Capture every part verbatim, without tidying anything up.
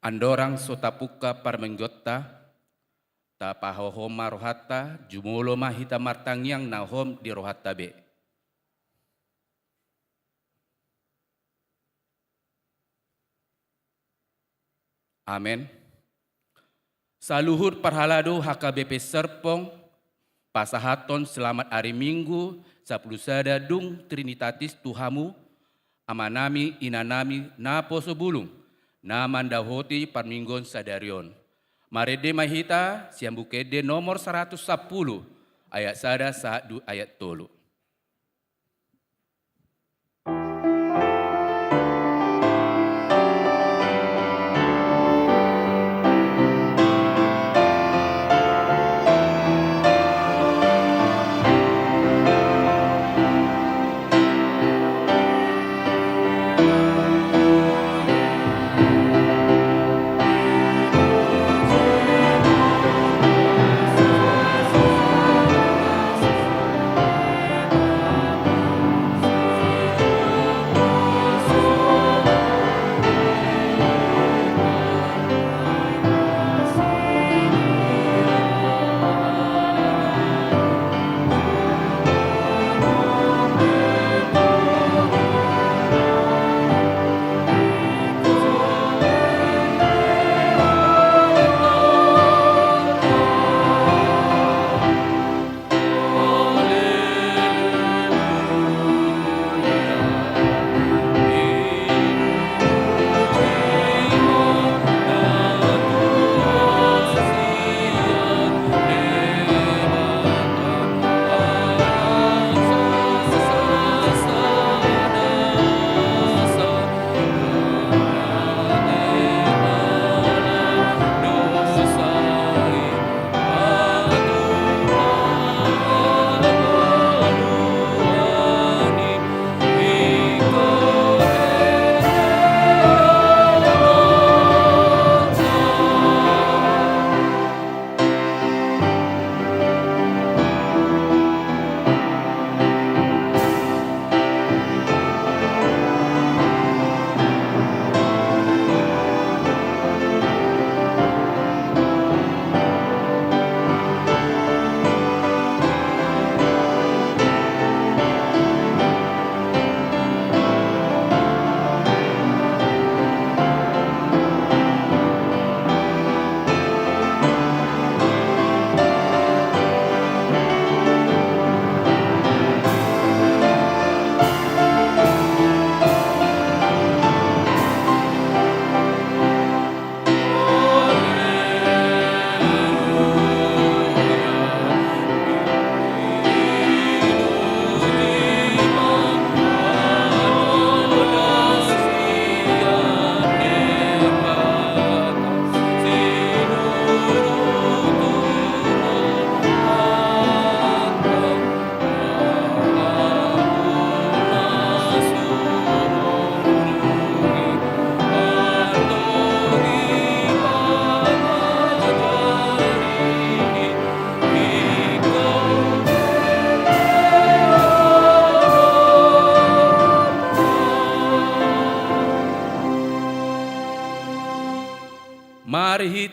Andorang so tapungka parmingguonta, tapahohom ma rohanta, jumolo ma hita martangiang na hom di rohanta be. Amen. Saluhut parhalado H K B P Serpong, pasahathon selamat ari Minggu, sapulu sada dung Trinitatis tu hamu, amanami, inanami, naposo bulung, na mandapothon parmingguon sadari on. Marende ma hita, sian Buku Ende nomor saratus sampulu, ayat sada sahat tu ayat tolu.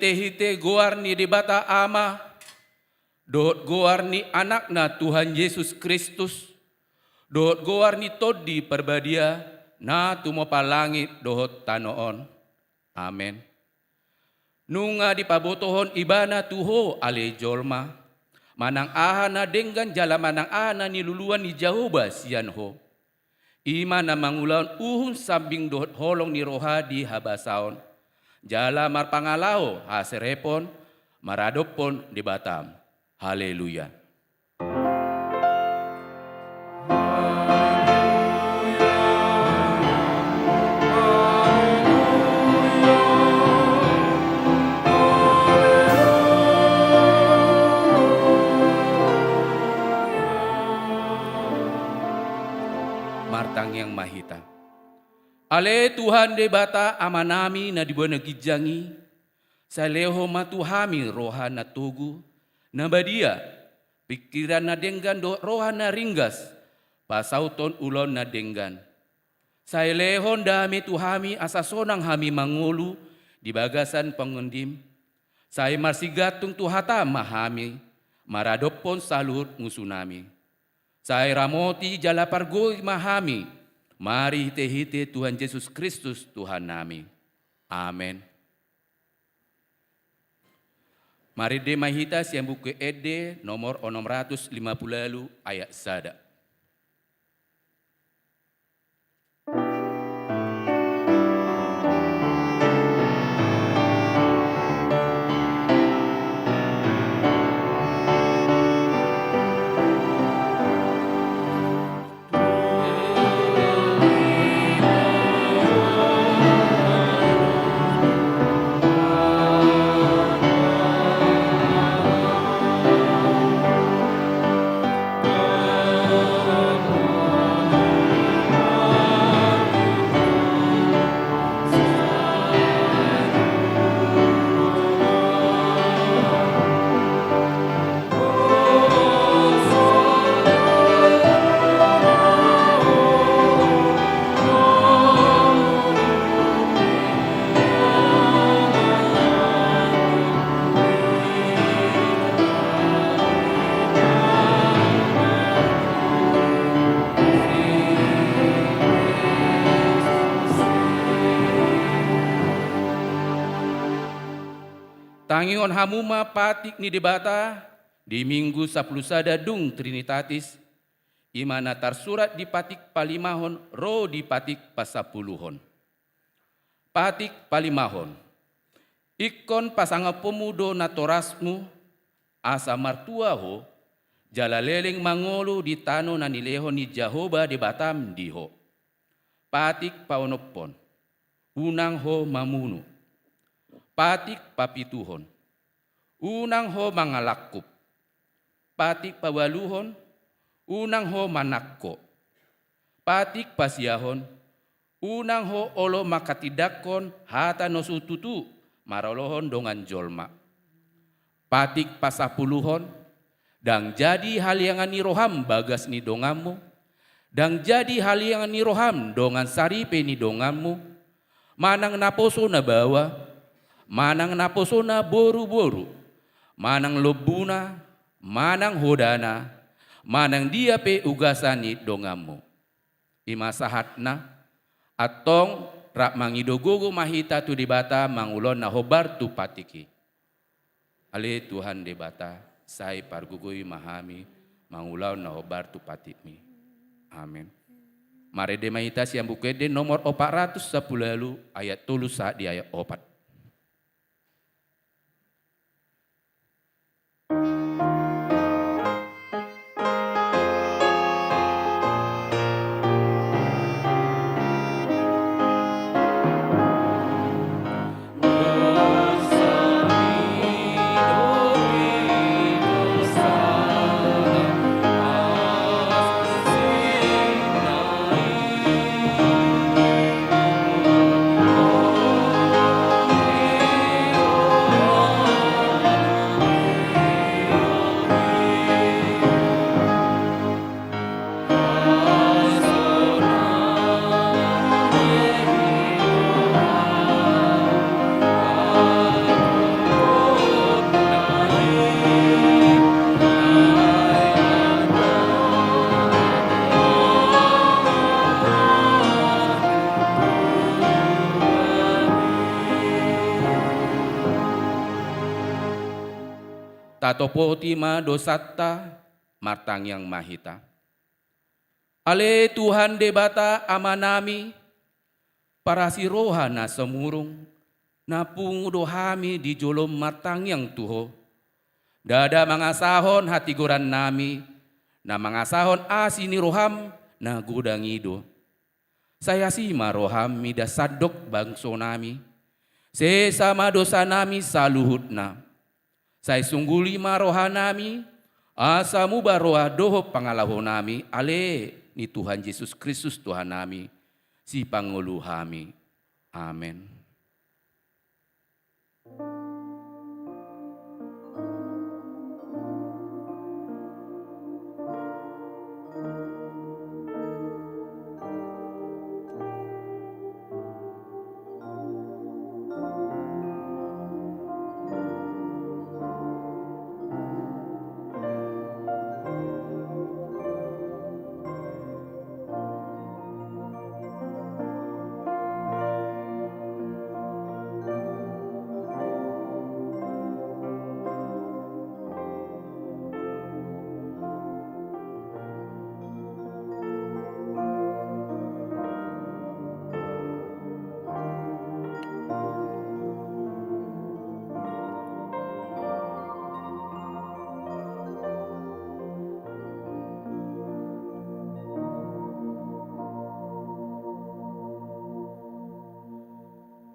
Marhite-hite goar ni Debata Ama, dohot goar ni Anakna Tuhan Jesus Kristus, dohot goar ni Tondi Parbadia, na tumompa langit dohot tano on. Amen. Nunga dipabotohon Ibana tu ho ale jolma, manang aha na denggan jala manang aha na niluluan ni Jahowa sian ho. I ma na mangulahon uhum sambing dohot holong ni roha di habasaon, jala marpangalaho haserepon maradophon Debatam. Haleluya. Martangiang ma hita. Ale Tuhan Debata Amanami na di banua ginjang i, sai lehon ma tu hami roha na togu, na badia, pingkiran na denggan dohot roha na ringgas, pasauthon ulaon na denggan. Sai lehon dame tu hami asa sonang hami mangolu di bagasan pangondim. Sai marsigantung tu hatam ma hami, maradophon saluhut musunami. Sai ramoti jala pargogoi ma hami, marhite-hite Tuhan Jesus Kristus Tuhannami. Amen. Marende ma hita sian Buku Ende nomor onom ratus lima pulu ualu ayat sada. Tangihon hamu ma patik ni Debata di Minggu sampulu sada dung Trinitatis, i ma na tarsurat di patik palimahon ro di patik pasampuluhon. Patik palimahon. Ingkon pasangaponmu do natorasmu, asa martua ho, jala leleng mangolu di tano na nilehon ni Jahowa Debatam di ho. Patik paonomhon. Unang ho mamunu. Patik papituhon. Unang ho mangalangkup. Patik paualuhon, unang ho manangko. Patik pasiahon, unang ho olo manghatindanghon hata na so tutu maralohon dongan jolma. Patik pasampuluhon, ndang jadi haleangan ni roham bagas ni donganmu, ndang jadi haleangan ni roham dongan saripe ni donganmu, manang naposona baoa, manang naposona boruboru, manang lombuna, manang hodana, manang dia pe ugasan ni donganmu. I ma sahatna, antong rap mangido gogo ma hita tu Debata mangulahon na hombar tu patik i. Ale Tuhan Debata, sai pargogoi ma hami mangulahon na hombar tu patikmi. Amen. Marende ma hita sian Buku Ende nomor opat ratus sampulu ualu ayat tolu sahat di ayat opat. Hatopoti ma dosanta, martangiang ma hita. Ale Tuhan Debata Amanami, parasi roha na sumurung, na pungu do hami di jolom martangiang tu Ho. Ndada mangasahon hatigorannami, na mangasahon asi ni roham na godang i do. Sai asi ma roham mida sandok bangsonami. Sesa ma dosanami saluhutna. Sai sungguli ma rohanami, asa muba roha dohot pangalahonami ale ni Tuhan Jesus Kristus Tuhannami, sipangolu hami. Amen.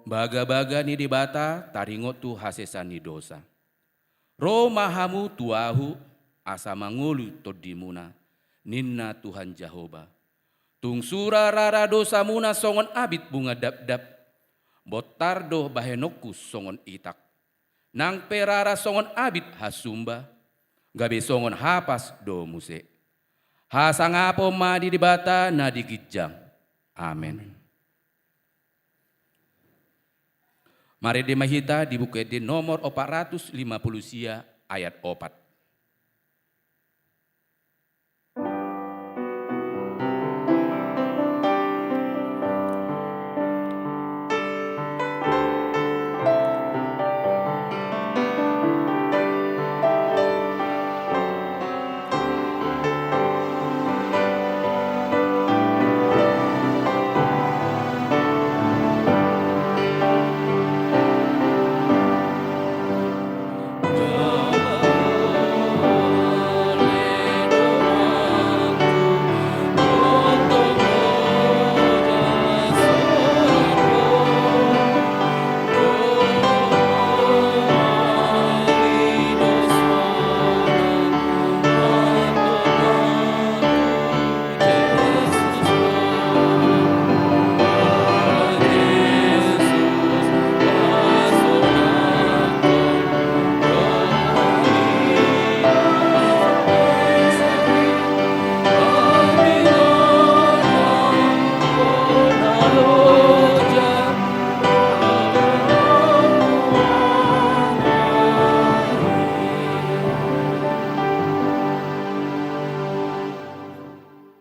Bagabaga ni Debata taringot tu hasesaan ni dosa. Ro ma hamu tu Ahu, asa mangolu tondimuna, ninna Tuhan Jahowa. Tung sura rara dosamuna songon abit bunga dapdap, bontar do bahenonku songon itak. Nang pe rara songon abit hasumba, gabe songon hapas do muse. Hasangapon ma di Debata na di ginjang. Amen. Marende ma hita di Buku Ende nomor opat ratus lima pulu sia, ayat opat.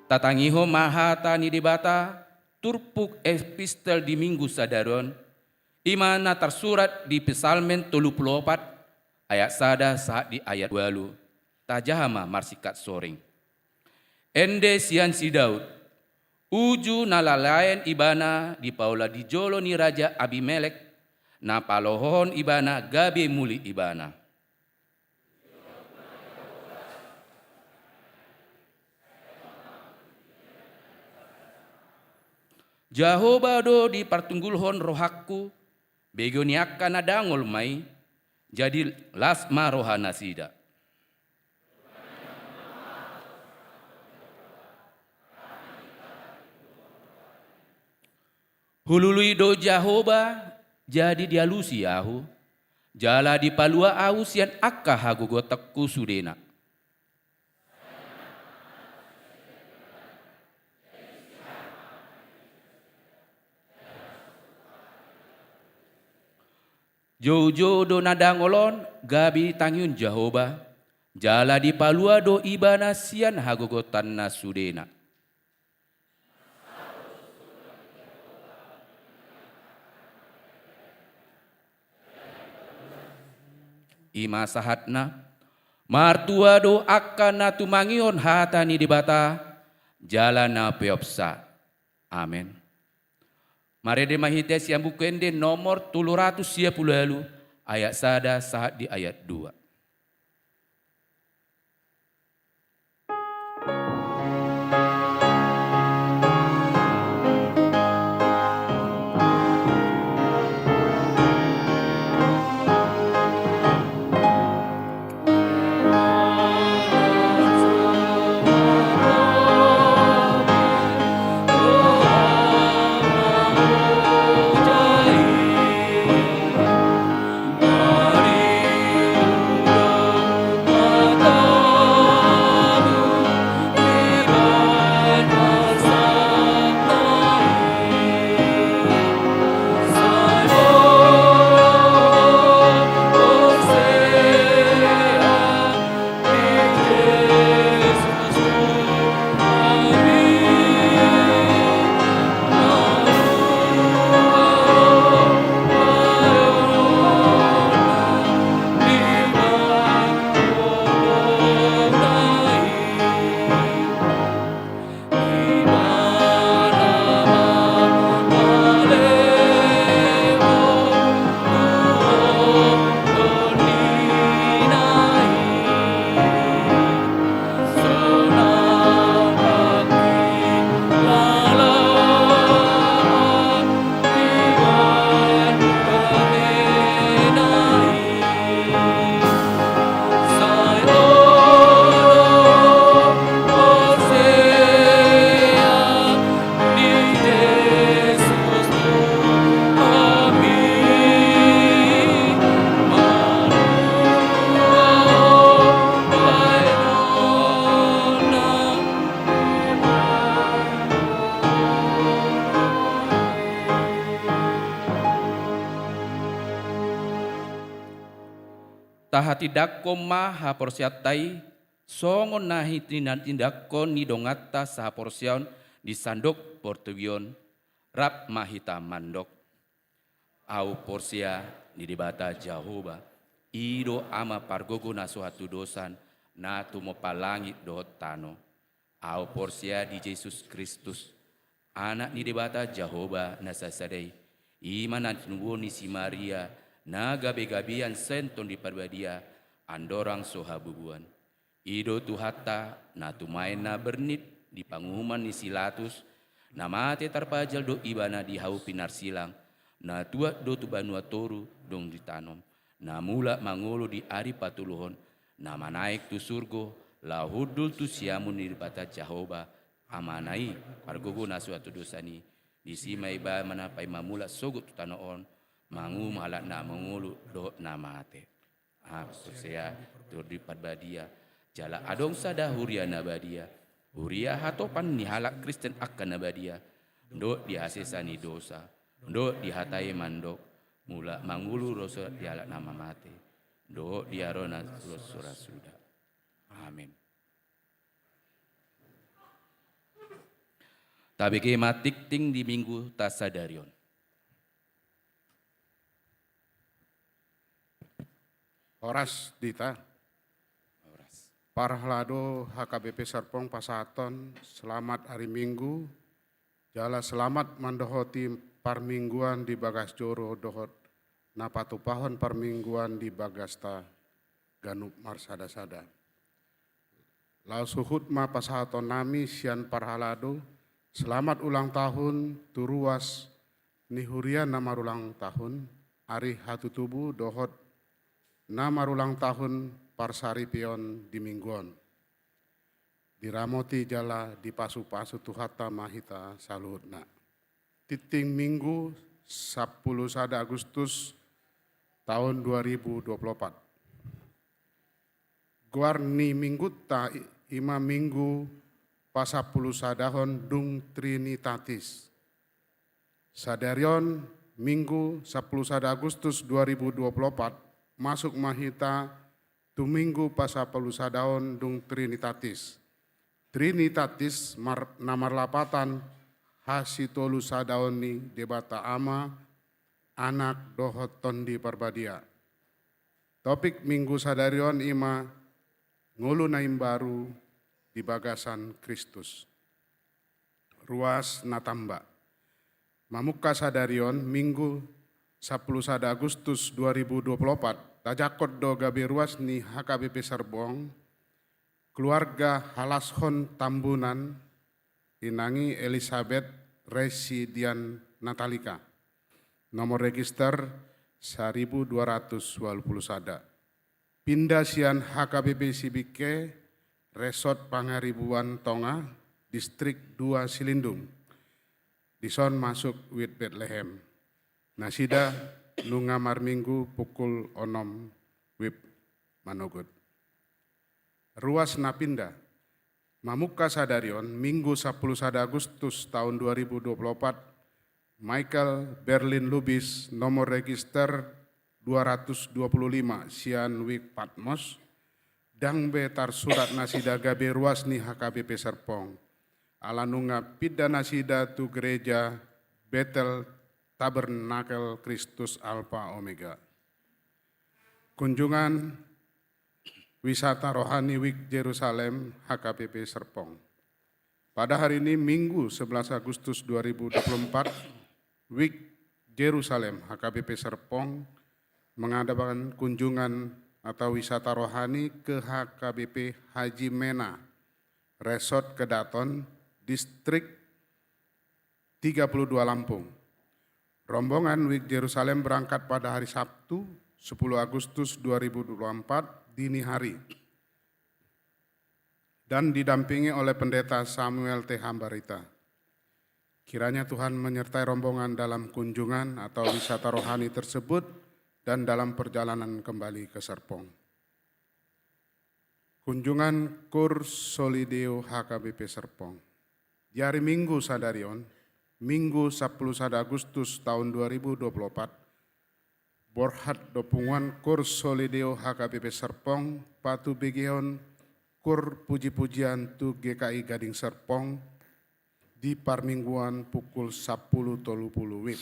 Tatangihon ma hata ni Debata, turpuk epistel di Minggu sadari on, i ma na tarsurat di Psalmen tolu pulu opat, ayat sada sahat di ayat ualu. Tajaha ma marsingkat soring. Ende sian si Daud, uju na lalaen ibana dipaula di jolo ni Raja Abimelek, na palohohon ibana gabe muli ibana. Jahowa do dipartunggulhon rohangku, bege ni angka na dangol ma i, jadi las ma rohanasida. Hulului do Jahowa, jadi dialusi ahu, jala dipalua ahu sian angka hagogotanku sudena. Joujou do na dangol on gabe ditangihon Jahowa, jala dipalua do ibana sian hagogotanna sudena. I ma sahatna, Martua do angka na tumangihon hata ni Debata, jala na peopsa. Amen. Marende ma hita sian Buku Ende nomor tolu ratus sia pulu ualu, ayat sada sahat di ayat dua. Tahatindangkon ma haporseaonta i, songon na hiti-, na tindanghon ni donganta sahaporseaon di sandok portibi on. Rap ma hita mandok. Ahu porsea di Debata Jahowa, i do Ama pargogo na so hatudosan, na tumompa langit dohot tano. Ahu porsea di Jesus Kristus, Anak ni Debata Jahowa na sasada i, i ma na tinubuhon ni si Maria, na gabe-gabean sian Tondi Parbadia, andorang so habubuhan. I do Tuhanta, na tumaen na bernit di panguhuman ni si Latus, na mate tarpajal do Ibana di hau pinarsilang, na tuat do tu banua toru dung ditanom, na mulak mangolu di ari patoluhon, na manaek tu surgo, laho hundul tu siamun ni Debata Jahowa, Amana i, pargogo na so hatudosan i. Disi ma Ibana paima mulak sogot tu tano on, manguhum halak na mangolu dohot na mate. Ahu porsea di Tondi Parbadia, jala adong sada huria na badia, huria hatopan ni halak Kristen angka na badia, dohot di hasesaan ni dosa, dohot di hata i mandok, mulak mangolu do sogot di halak na mamate, dohot di haroro na so marsuda. Amen. Tabege ma tingting di Mingguta sadari on. Horas di hita. Horas. Parhalado H K B P Serpong pasahathon selamat hari Minggu, jala selamat mandohoti parmingguan di bagas joro dohot na patupahon parmingguan di bagasta ganup marsada-sada. Laos huhut ma pasahaton nami sian parhalado, selamat ulang tahun tu ruas ni huria na marulang tahun, ari hatutubu dohot na marulang tahun parsaripeon di Minggu on. Diramoti jala dipasu-pasu Tuhanta ma hita saluhutna. Tingting Minggu, sampulu sada Agustus tahun dua ribu dua puluh opat. Goar ni Mingguta i-, i ma Minggu pasampulu sadahon dung Trinitatis. Sadari on Minggu sampulu sada Agustus dua ribu dua puluh opat, masuk ma hita tu Minggu pasampulu sadahon dung Trinitatis. Trinitatis mar-, na marlapatan hasitolusadaon ni Debata Ama, Anak dohot Tondi Parbadia. Topik Minggu sadari on i ma ngolu na imbaru di bagasan Kristus. Ruas na tamba. Mamungka sadari on, Minggu sampulu sada Agustus dua ribu dua puluh opat, tajangkon do gabe ruas ni H K B P Serpong, keluarga Halashon Tambunan, inangi Elisabeth Residian Natalika, nomor register saribu dua ratus walu pulu sada. Pinda sian H K B P Sibingke, Resort Pangaribuan Tonga, Distrik dua Silindung. Dison masuk wit Betlehem. Nasida nunga marminggu pukul onom wib manogot. Ruas na pinda. Mamungka sadari on, Minggu sampulu sada Agustus taon dua ribu dua puluh opat, Michael Berlin Lubis, nomor register dua ratus dua puluh lima, sian wik Patmos, ndang be tarsurat nasida gabe ruas ni H K B P Serpong. Ala nunga pinda nasida tu gereja Betel Tabernakel Kristus Alfa Omega. Kunjungan wisata rohani Wik Jerusalem H K B P Serpong. Pada hari ini, Minggu sebelas Agustus dua ribu dua puluh empat, Wik Jerusalem H K B P Serpong mengadakan kunjungan atau wisata rohani ke H K B P Haji Mena, Resort Kedaton, Distrik tiga puluh dua Lampung. Rombongan Wik Jerusalem berangkat pada hari Sabtu, sepuluh Agustus dua ribu dua puluh empat, dini hari, dan didampingi oleh Pendeta Samuel T Hambarita. Kiranya Tuhan menyertai rombongan dalam kunjungan atau wisata rohani tersebut dan dalam perjalanan kembali ke Serpong. Kunjungan Kur Solideo H K B P Serpong. Di hari Minggu sadari on, Minggu sampulu sada Agustus taon dua ribu dua puluh opat, borhat do punguan Kur Solideo H K B P Serpong patubegehon kur puji-pujian tu G K I Gading Serpong di parmingguan pukul sampulu tolu pulu wib.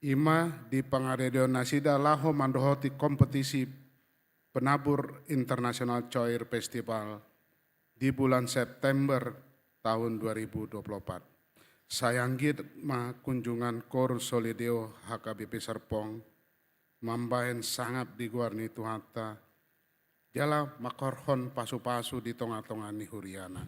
I ma di pangaredeon nasida laho mandohoti kompetisi Penabur International Choir Festival di bulan September tahun dua ribu dua puluh opat. Sai anggiat ma kunjungan Kur Solideo H K B P Serpong mambahen sangap di goar ni Tuhanta, jala mangkorhon pasu-pasu di tonga-tonga ni huriana.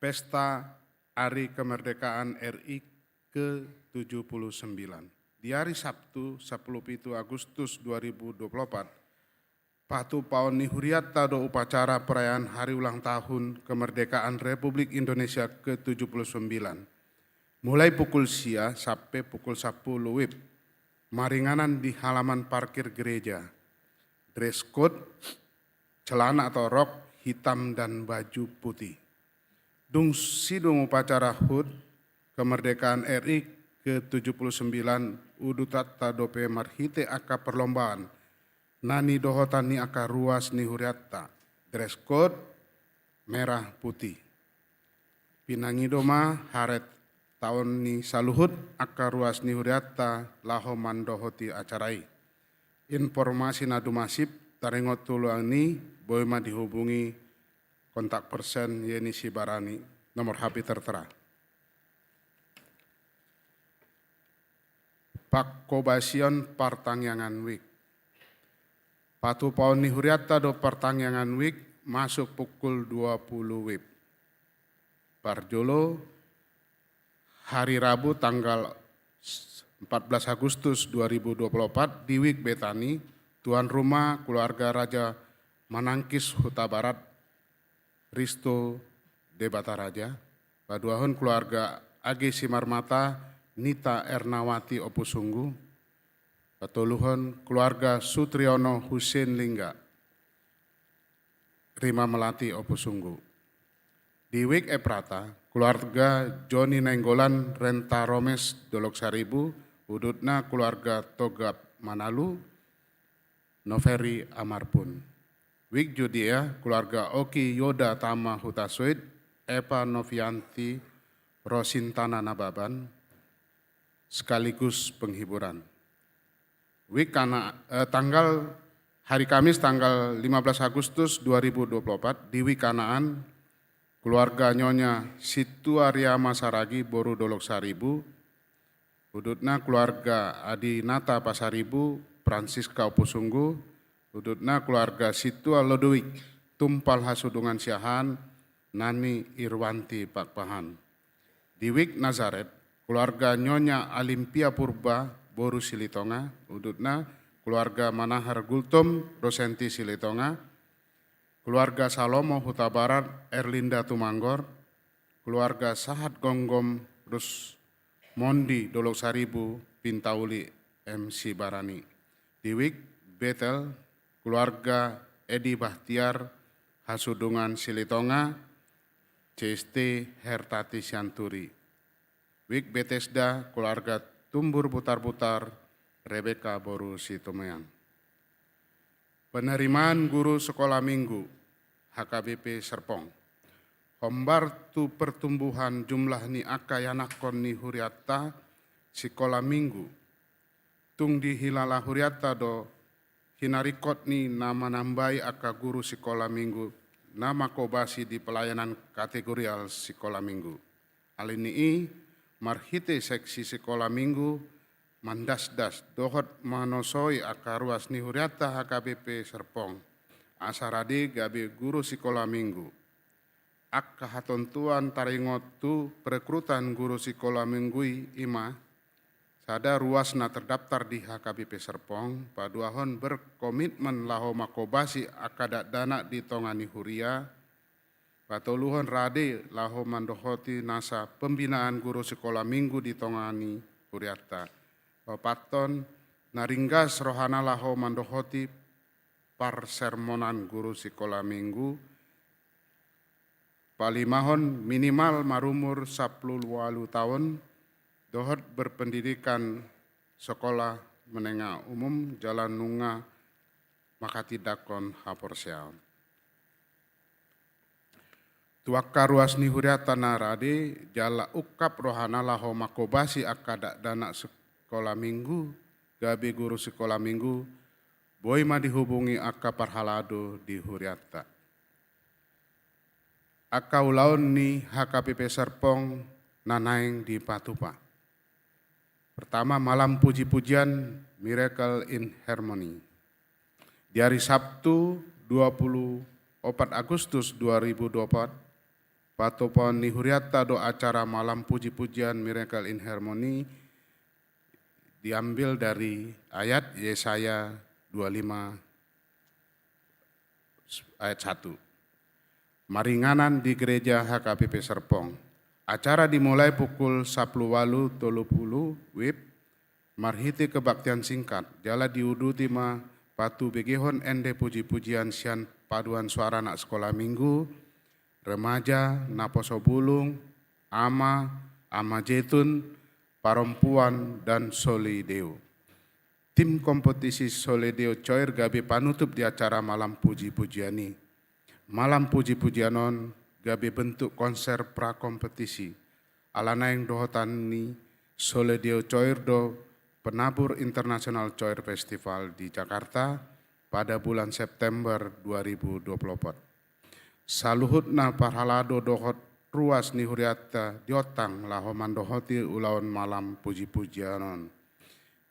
Pesta Hari Kemerdekaan R I ke tujuh puluh sembilan. Di hari Sabtu, sampulu pitu Agustus dua ribu dua puluh opat, patupaon ni hurianta do upacara perayaan hari ulang tahun kemerdekaan Republik Indonesia ke tujuh puluh sembilan. Mulai pukul sia sampe pukul sampulu wib, maringanan di halaman parkir gereja. Dress code, celana atau rok hitam dan baju putih. Dung sidung upacara hut kemerdekaan R I ke tujuh puluh sembilan, udutanta dope marhite angka perlombaan na nidohotan ni angka ruas ni hurianta, dress code merah putih. Pinangido ma haretaon ni saluhut angka ruas ni hurianta laho mandohoti acara i. Informasi na dumasip taringot tu huluan ni, boi ma dihubungi kontak person Yeni Sibarani, nomor H P tertera. Pangkobasion partangiangan wik. Patupaon ni hurianta do partangiangan wik masuk pukul dua puluh wib. Parjolo, hari Rabu tanggal empat belas Agustus dua ribu dua puluh opat, di Wik Betani, tuan rumah keluarga Raja Manangkis Hutabarat, Risto Debata Raja, paduahon keluarga A G Simarmata, Nita Ernawati Ompusunggu, patoluhon keluarga Sutriono Husein Lingga, Rima Melati Ompusunggu. Di Wik Eprata, keluarga Joni Nainggolan Renta Romes Dolok Saribu, udutna keluarga Togap Manalu, Noveri Amarpun. Wik Judea, keluarga Oki Yoda Tama Hutasoit, Eva Novianti Rosintana Nababan, sekaligus penghiburan. Wik Kana, eh, tanggal Hari Kamis tanggal lima belas Agustus dua ribu dua puluh empat di Wijk Kanaan, keluarga Nyonya Sintua Riama Saragi boru Dolok Saribu, udutna keluarga Adinata Pasaribu, Francisca Ompusunggu, udutna keluarga Sintua Lodowijk Tumpal Hasudungan Siahaan, Nani Irwanti Pakpahan. Di Wijk Nazaret, keluarga Nyonya Alimpia Purba boru Silitonga, udutna keluarga Manahar Gultom Rosenti Silitonga, keluarga Salomo Hutabarat Erlinda Tumanggor, keluarga Sahat Gomgom Rusmondi Dolok Saribu Pintauli M. Sibarani. Di Wijk Betel, keluarga Edi Bahtiar Hasudungan Silitonga, C S T Hertati Sianturi. Wijk Betesda, keluarga Tumbur Butarbutar Rebeka boru Situmean. Penerimaan guru sekolah minggu H K B P Serpong. Hombar tu pertumbuhan jumlah ni angka ianakhon ni hurianta sikola minggu. Tung dihilala hurianta do hinaringkot ni na manambai angka guru sikola minggu na mangkobasi di pelayanan kategorial sikola minggu. Alani i, marhite seksi sikola minggu, mandasdas dohot manosoi angka ruas ni hurianta H K B P Serpong, asa rade gabe guru sikola minggu. Angka hatontuan taringot tu perekrutan guru sikola minggu i ima: sada, ruas na terdaftar di H K B P Serpong, paduahon, berkomitmen laho mangkobasi angka dakdanak di tonga ni huria, patoluhon, rade laho mandohoti nasa pembinaan guru sikola minggu di tonga ni hurianta, paopathon, na ringgas rohana laho mandohoti parsermonan guru sikola minggu, palimahon, minimal marumur sampulu ualu taon dohot berpendidikan sekolah menengah umum jala nunga manghatindanghon haporseaon. Tu angka ruas ni hurianta na rade jala ungkap rohana laho mangkobasi angka dakdanak sikola minggu gabe guru sikola minggu, boi ma dihubungi angka parhalado di hurianta. Angka ulaon ni H K B P Serpong na naeng dipatupa. Pertama, malam puji-pujian Miracle in Harmony. Di hari Sabtu, dua puluh opat Agustus dua ribu dua puluh opat, patupaon ni hurianta do acara malam puji-pujian Miracle in Harmony, diambil dari ayat Yesaya dua lima ayat satu. Maringanan di Gereja H K B P Serpong. Acara dimulai pukul sampulu ualu tolu pulu WIB, marhite kebaktian singkat, jala diuduti ma patubegehon ende puji-pujian sian paduan suara anak sekolah minggu, remaja, naposobulung, ama, ama jetun, parompuan, dan Soli Deo. Tim kompetisi Soli Deo Choir gabe panutup di acara malam puji-pujian i. Malam puji-pujian on gabe bentuk konser prakompetisi. Ala naeng dohotan ni Soli Deo Choir do Penabur International Choir Festival di Jakarta pada bulan September dua ribu dua puluh empat. Saluhutna parhalado dohot ruas ni hurianta diontang laho mandohoti ulaon malam puji-pujian on.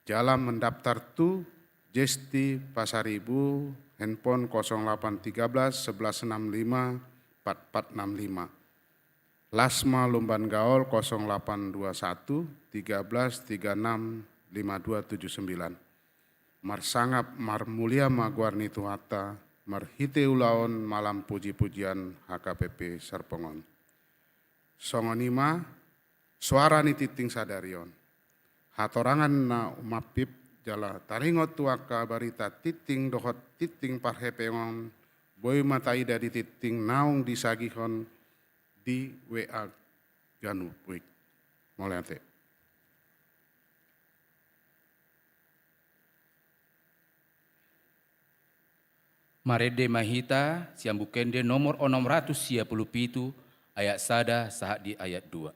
Jala mendaftar tu Jesti Pasaribu, handphone kosong delapan tiga belas sebelas enam lima empat empat enam lima. Lasma Lumban Gaol kosong delapan dua satu tiga belas tiga enam lima dua tujuh sembilan. Marsangap marmulia ma goar ni Tuhanta, marhite ulaon malam puji-pujian H K B P Serpong on. Songon i ma soara ni tingting sadari on. Hatorangan na umampip jala taringot tu angka barita tingting dohot tingting parhepeng on, boi ma taida di tingting naung disagihon di W A ganup. Mauliate. Marende ma hita sian Buku Ende nomor onom ratus sia pulu pitu, ayat sada sahat di ayat dua.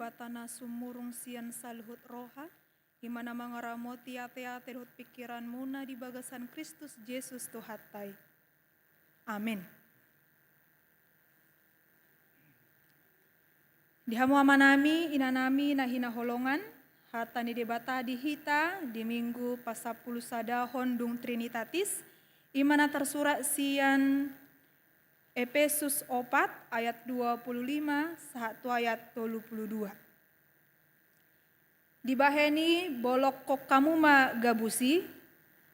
Debata na sumurung sian saluhut roha, i ma na mangaramoti ateate dohot pingkiranmuna di bagasan Kristus Jesus Tuhanta i. Amin. Di hamu amanami, inanami na hinaholongan, hata ni Debata di hita di Minggu pasampulusadahon dung Trinitatis, i ma na tarsurat sian Epesus opat ayat dua puluh lima sahat tu ayat tolu puluh dua. Dibahen i, bolongkon hamu ma gabus i,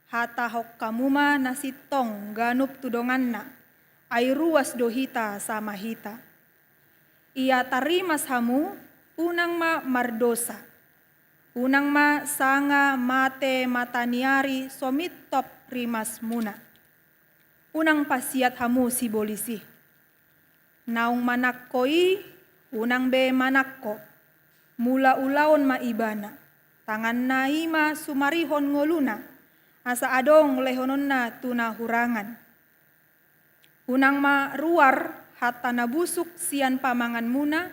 hatahon hamu ma na sintong ganup tu donganna, ai ruas do hita sama hita. Ia tarrimas hamu, unang ma mardosa. Unang ma sanga mate mataniari so mintop rimasmuna. Unang pasiat hamu sibolis i. Naung manangko i, unang be manangko. Mula ulaon ma ibana. Tanganna i ma sumarihon ngoluna, asa adong lehononna tu na hurangan. Unang ma ruar hata na busuk sian pamanganmuna,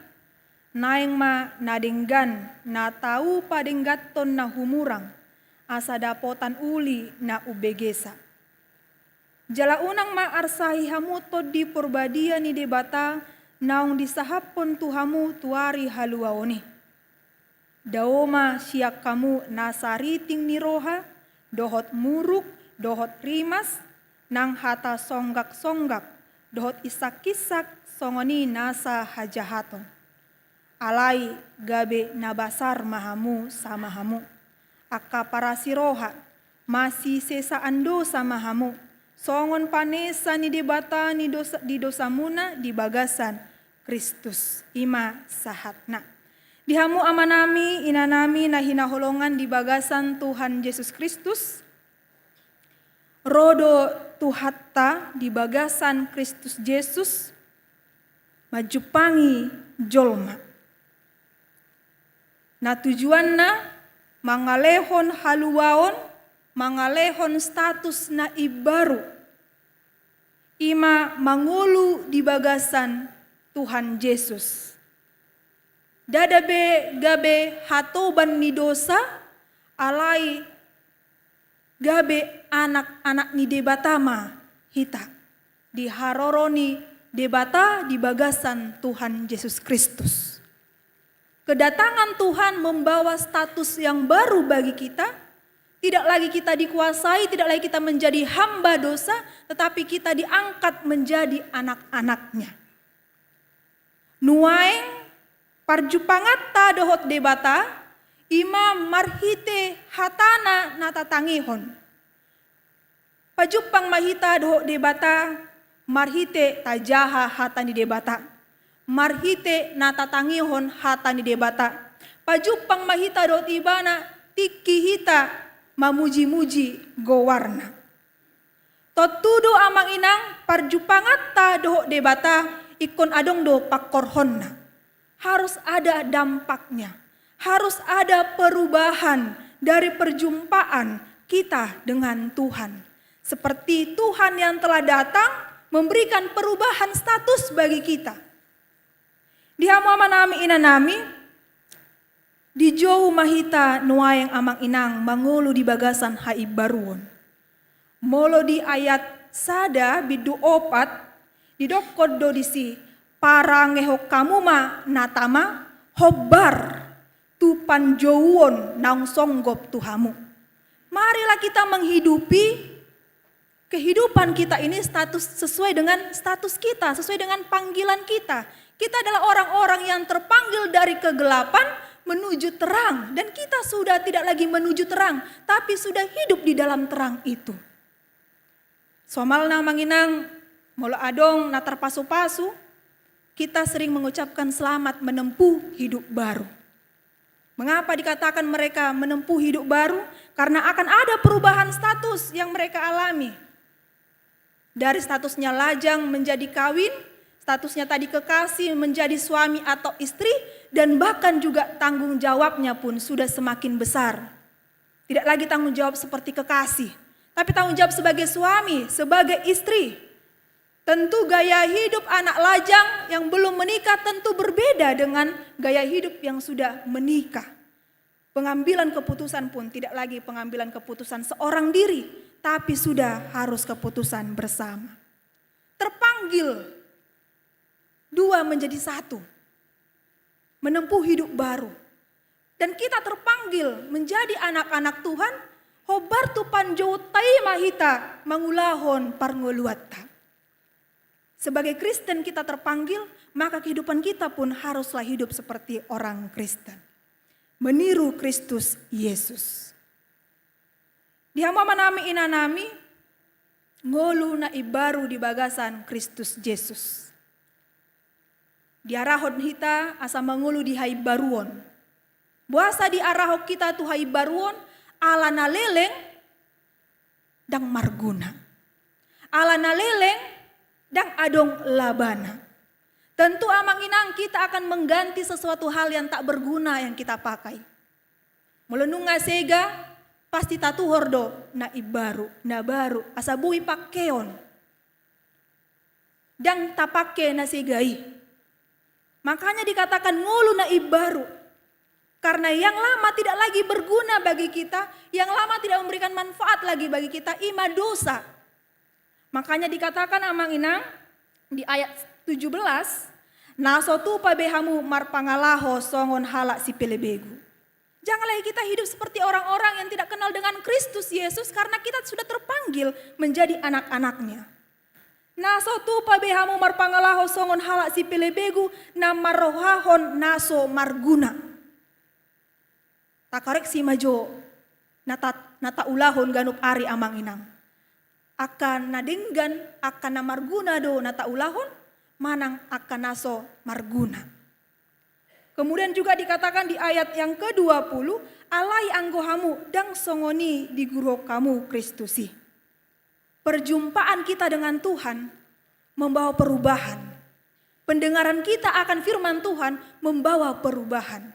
naeng ma na denggan na tau padengganhon na humurang, asa dapotan uli na umbegesa. Jala unang ma arsahi hamu Tondi Parbadia ni Debata naung disahaphon tu hamu tu ari haluaon i. Dao ma sian hamu na sariting ni roha, dohot muruk, dohot rimas, nang hata songgaksonggak, dohot insakinsak songon i nasa hajahaton. Alai gabe na basar ma hamu sama hamu, angka parasiroha, masisesaan dosa ma hamu, songon panesa ni Debata ni dosa, di dosamuna di bagasan Kristus. I ma sahatna. Di hamu amanami, inanami na hinaholongan di bagasan Tuhan Jesus Kristus, ro do Tuhanta di bagasan Kristus Jesus manjumpangi jolma. Na tujuanna mangalehon haluaon, mangalehon status na imbaru. I ma mangolu di bagasan Tuhan Jesus. Ndada be gabe hatoban ni dosa, alai gabe anak-anak ni Debata ma hita. Diharoro ni Debata di bagasan Tuhan Jesus Kristus. Kedatangan Tuhan membawa status yang baru bagi kita. Tidak lagi kita dikuasai, tidak lagi kita menjadi hamba dosa, tetapi kita diangkat menjadi anak-anaknya. Nuaeng parjumpanganta dohot Debata, i ma marhite hatana na tatangihon. Pajumpang ma hita dohot Debata marhite tajaha hata ni Debata, marhite na tatangihon hata ni Debata. Pajumpang ma hita dohot Ibana tingki hita mamujimuji goarna. Tontu do amang inang, parjumpanganta dohot Debata ingkon adong do pangkorhonna. Harus ada dampaknya. Harus ada perubahan dari perjumpaan kita dengan Tuhan. Seperti Tuhan yang telah datang memberikan perubahan status bagi kita. Di hamu amanami inanami, dijou ma hita nuaeng amang inang mangolu di bagasan haimbaruon. Molo di ayat sada bindu opat, didokkon do disi, parangehon hamu ma na tama, hombar tu panjouon naung songgop tu hamu. Marilah kita menghidupi kehidupan kita ini status, sesuai dengan status kita, sesuai dengan panggilan kita. Kita adalah orang-orang yang terpanggil dari kegelapan menuju terang. Dan kita sudah tidak lagi menuju terang, tapi sudah hidup di dalam terang itu. Somalna amang inang, molo adong na tarpasupasu, kita sering mengucapkan selamat menempuh hidup baru. Mengapa dikatakan mereka menempuh hidup baru? Karena akan ada perubahan status yang mereka alami. Dari statusnya lajang menjadi kawin, statusnya tadi kekasih menjadi suami atau istri, dan bahkan juga tanggung jawabnya pun sudah semakin besar. Tidak lagi tanggung jawab seperti kekasih, tapi tanggung jawab sebagai suami, sebagai istri. Tentu gaya hidup anak lajang yang belum menikah tentu berbeda dengan gaya hidup yang sudah menikah. Pengambilan keputusan pun tidak lagi pengambilan keputusan seorang diri, tapi sudah harus keputusan bersama. Terpanggil dua menjadi satu, menempuh hidup baru. Dan kita terpanggil menjadi anak-anak Tuhan, hombar tu panjouonta i ma hita mangulahon parngoluonta. Sebagai Kristen kita terpanggil, maka kehidupan kita pun haruslah hidup seperti orang Kristen. Meniru Kristus Yesus. Di hamu amanami inanami, ngolu na imbaru di bagasan Kristus Jesus. Diarahon hita asa mangolu di haimbaruon. Boasa diarahon hita tu haimbaruon, ala na leleng ndang marguna. Ala na leleng ndang adong labana. Tentu amang inang kita akan mengganti sesuatu hal yang tak berguna yang kita pakai. Molo nunga sega, pasti tatuhor do na imbaru, na baru, asa boi pakeon. Ndang tapake na sega i. Makanya dikatakan ngolu na imbaru. Karena yang lama tidak lagi berguna bagi kita, yang lama tidak memberikan manfaat lagi bagi kita, i ma dosa. Makanya dikatakan amang inang di ayat tujuh belas, na so tupa be hamu marpangalaho songon halak sipelebegu. Jangan lagi kita hidup seperti orang-orang yang tidak kenal dengan Kristus Yesus karena kita sudah terpanggil menjadi anak-anaknya. Na so tupa be hamu marpangalaho songon halak sipelebegu na marrohahon na so marguna. Takoreksi ma jo na ta, na taulahon ganup ari amang inang. Angka na denggan, angka na marguna do na taulahon, manang angka na so marguna. Kemudian juga dikatakan di ayat yang kedua puluh, alai anggo hamu ndang songon i diguruhon hamu Kristus i. Perjumpaan kita dengan Tuhan membawa perubahan. Pendengaran kita akan firman Tuhan membawa perubahan.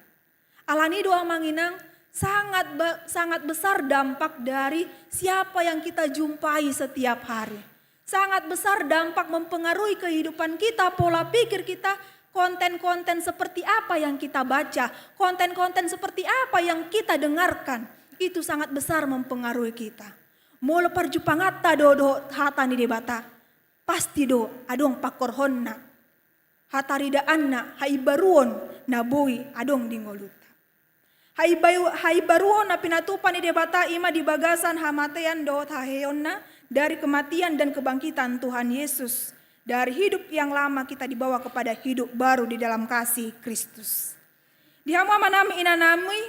Alani do amang inang, sangat ba, sangat besar dampak dari siapa yang kita jumpai setiap hari. Sangat besar dampak mempengaruhi kehidupan kita, pola pikir kita, konten-konten seperti apa yang kita baca, konten-konten seperti apa yang kita dengarkan. Itu sangat besar mempengaruhi kita. Molo parjumpanganta do dohot hata ni Debata, pasti do adong pangkorhonna, hataridaanna, haimbaruon na boi adong di ngolunta. Haimbaru, haimbaruon na pinatupa ni Debata i ma di bagasan hamatean dohot haheheonna dari kematian dan kebangkitan Tuhan Yesus. Dari hidup yang lama kita dibawa kepada hidup baru di dalam kasih Kristus. Di hamu amanami inanami,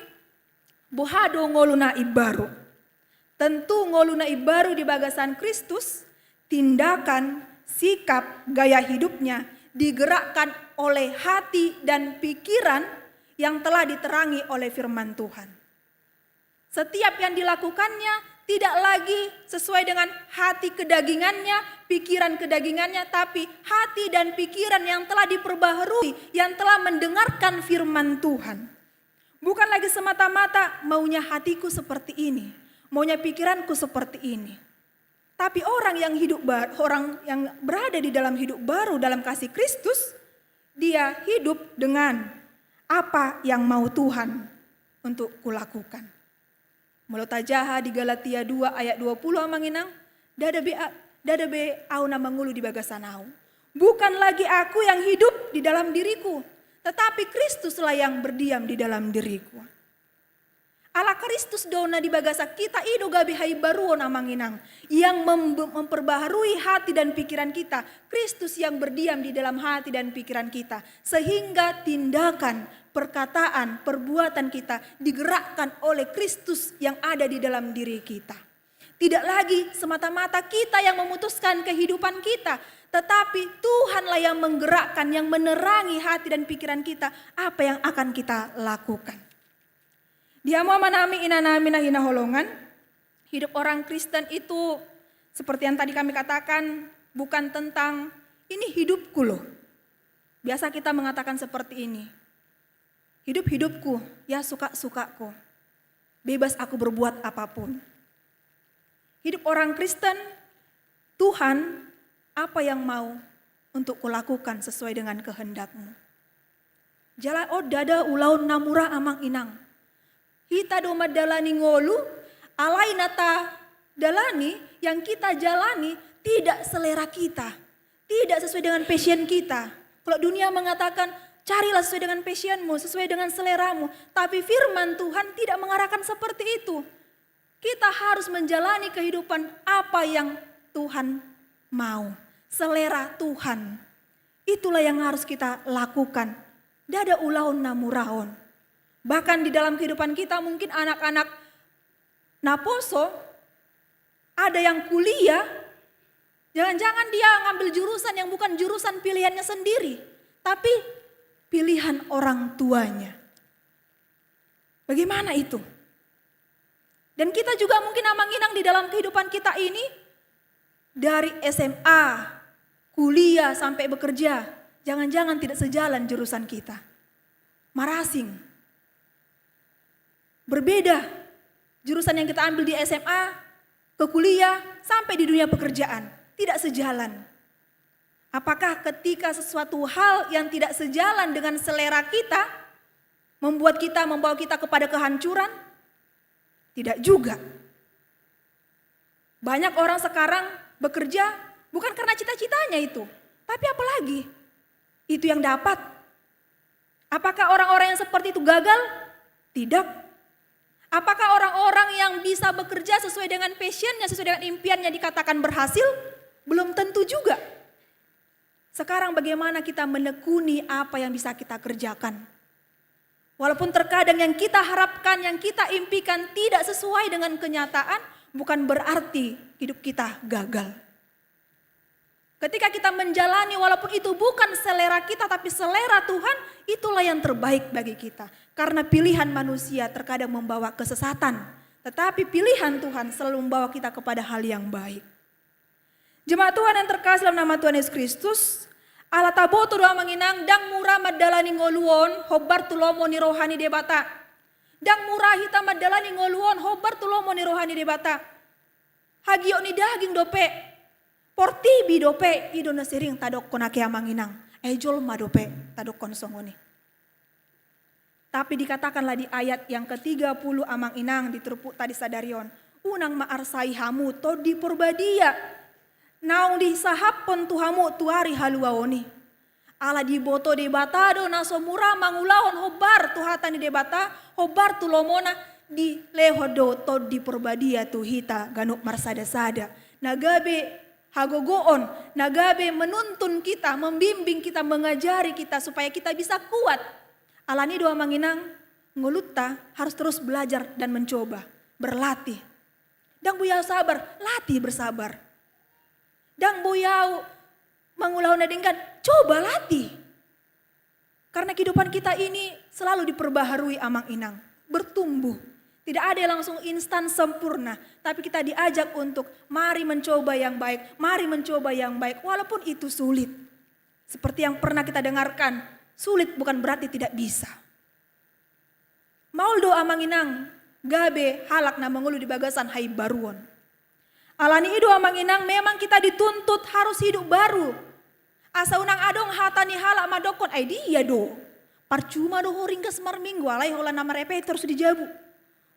boha do ngolu na imbaru? Tentu ngolu na imbaru di bagasan Kristus, tindakan, sikap, gaya hidupnya digerakkan oleh hati dan pikiran yang telah diterangi oleh firman Tuhan. Setiap yang dilakukannya tidak lagi sesuai dengan hati kedagingannya, pikiran kedagingannya, tapi hati dan pikiran yang telah diperbaharui, yang telah mendengarkan firman Tuhan. Bukan lagi semata-mata maunya hatiku seperti ini, maunya pikiranku seperti ini. Tapi orang yang hidup ba, orang yang berada di dalam hidup baru dalam kasih Kristus, dia hidup dengan apa yang mau Tuhan untuk kulakukan. Molo tajaha di Galatia dua ayat dua puluh amang inang, ndada be, ndada be au na mangolu di bagasan au. Bukan lagi aku yang hidup di dalam diriku, tetapi Kristuslah yang berdiam di dalam diriku. Ala Kristus do na di bagasan kita, i do gabe haimbaruon amang inang, yang mem, memperbaharui hati dan pikiran kita. Kristus yang berdiam di dalam hati dan pikiran kita, sehingga tindakan, perkataan, perbuatan kita digerakkan oleh Kristus yang ada di dalam diri kita. Tidak lagi semata-mata kita yang memutuskan kehidupan kita, tetapi Tuhanlah yang menggerakkan, yang menerangi hati dan pikiran kita, apa yang akan kita lakukan. Di hamu amanami inanami na hinaholongan, hidup orang Kristen itu seperti yang tadi kami katakan, bukan tentang ini hidupku loh. Biasa kita mengatakan seperti ini, hidup hidupku, ya suka-sukaku, bebas aku berbuat apapun. Hidup orang Kristen, Tuhan Apa yang mau untuk kulakukan sesuai dengan kehendak-Mu? Jala on ndada ulaon na mura, amang inang. Hita do mandalani ngolu, alai na tadalani, yang kita jalani tidak selera kita, tidak sesuai dengan passion kita. Kalau dunia mengatakan, carilah sesuai dengan passion-mu, sesuai dengan selera-mu. Tapi firman Tuhan tidak mengarahkan seperti itu. Kita harus menjalani kehidupan apa yang Tuhan mau, selera Tuhan. Itulah yang harus kita lakukan. Ndada ulaon na mura on. Bahkan di dalam kehidupan kita, mungkin anak-anak naposo, ada yang kuliah, jangan-jangan dia ngambil jurusan yang bukan jurusan pilihannya sendiri, tapi pilihan orang tuanya. Bagaimana itu? Dan kita juga mungkin, amang inang, di dalam kehidupan kita ini, dari S M A, kuliah, sampai bekerja, jangan-jangan tidak sejalan jurusan kita. Marasing. Berbeda jurusan yang kita ambil di S M A, ke kuliah, sampai di dunia pekerjaan. Tidak sejalan. Apakah ketika sesuatu hal yang tidak sejalan dengan selera kita, membuat kita, membawa kita kepada kehancuran? Tidak juga. Banyak orang sekarang bekerja bukan karena cita-citanya itu, tapi apalagi itu yang dapat. Apakah orang-orang yang seperti itu gagal? Tidak. Apakah orang-orang yang bisa bekerja sesuai dengan passion-nya, sesuai dengan impiannya dikatakan berhasil? Belum tentu juga. Sekarang bagaimana kita menekuni apa yang bisa kita kerjakan? Walaupun terkadang yang kita harapkan, yang kita impikan tidak sesuai dengan kenyataan, bukan berarti hidup kita gagal. Ketika kita menjalani, walaupun itu bukan selera kita, tapi selera Tuhan, itulah yang terbaik bagi kita. Karena pilihan manusia terkadang membawa kesesatan, tetapi pilihan Tuhan selalu membawa kita kepada hal yang baik. Jemaat Tuhan yang terkasih dalam nama Tuhan Yesus Kristus, ala taboto do, amang inang, ndang mura mandalani ngolu on hombar tu lomo ni roha ni Debata. Ndang mura hita mandalani ngolu on hombar tu lomo ni roha ni Debata. Hagiot ni daging dope, portibi dope, i do na sering tadokkon ate, amang inang. Ai jolma dope tadokkon songon i. Tapi dikatakanlah di ayat yang ketiga puluh, amang inang, di turpukta di sadari on, unang maarsai hamu Tondi Porbadia naung disahaphon tu hamu tu ari haluaon i. Ala diboto Debata do na so mura mangulahon hombar tu hata ni Debata, hombar tu lomona, dilehon do Tondi Porbadia tu hita ganup marsadasada. Na gabe hagogoon, na gabe menuntun kita, membimbing kita, mengajari kita supaya kita bisa kuat. Alani do, amang inang, ngolunta harus terus belajar dan mencoba, berlatih. Ndang boi ahu sabar, latih bersabar. Ndang boi ahu mangulahon na denggan, coba latih. Karena kehidupan kita ini selalu diperbaharui, amang inang, bertumbuh. Tidak ada yang langsung instan sempurna, tapi kita diajak untuk mari mencoba yang baik, mari mencoba yang baik, walaupun itu sulit. Seperti yang pernah kita dengarkan, sulit bukan berarti tidak bisa. Maol do, amang inang, gabe halak na mangolu di bagasan haimbaruon. Alani i do, amang inang, memang kita dituntut harus hidup baru. Asa unang adong hata ni halak mandokkon, ai dia do. Parcuma do ho ringgas marminggu, alai holan na marepet ho torus di jabu.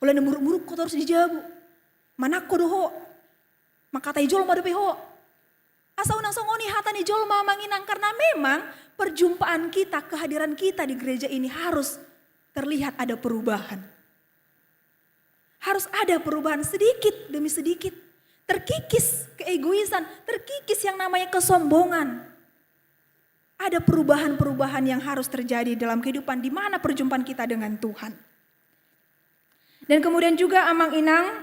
Holan na muruk-muruk ho torus di jabu. Manang ho do ho. Mangkatai jolma dope ho. Asa unang songon i hata ni jolma, amang inang, karena memang perjumpaan kita, kehadiran kita di gereja ini harus terlihat ada perubahan. Harus ada perubahan sedikit demi sedikit. Terkikis keegoisan, terkikis yang namanya kesombongan. Ada perubahan-perubahan yang harus terjadi dalam kehidupan di mana perjumpaan kita dengan Tuhan. Dan kemudian juga, amang inang,